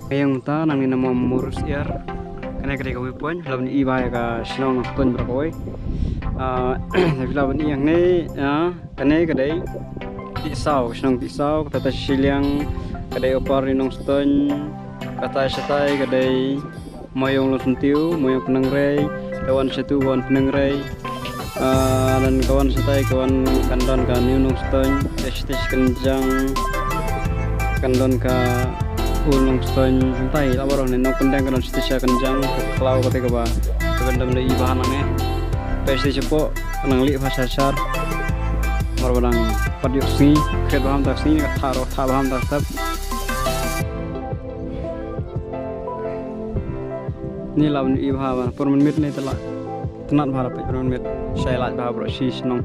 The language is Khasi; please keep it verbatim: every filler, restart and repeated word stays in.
Ka ïeng mynta nangne na Mawmur Syiar. Kane ka dei ka viewpoint, lah ban ïohi bha ïa ka shnong Nongstoiñ baroh kawei. Ah, lah ban ïohi hangne, ah, kane ka dei Tihsaw, ka shnong Tihsaw, kata shatai shiliang ka dei Upper New Nongstoiñ, kata shatai ka dei Maïong Longsyntiew, Maïong Pyndengrei, ka wan shatu ka wan Pyndengrei. Ah, lane ka wan shatai ka wan kan don ka New Nongstoiñ, ka shatei sha kynjang kan don ka Old Nongstoiñ. Mynta i la baroh ne Nongpyndeng ka don shatei sha kynjang, ka khlaw kata kaba ka ban dam da i bahan nangne. Peit shatei shapoh ka nang lieh bha shar shar. Mar ba dang pat ïoh sngi, kret bha mynta sngi, ka thah ruh thah bha mynta ka thep. Ni lah ban ïohi bha ba por mynmiet ne te lah. Tnat bha la peit por mynmiet. Shai lait bha baroh shi shnong.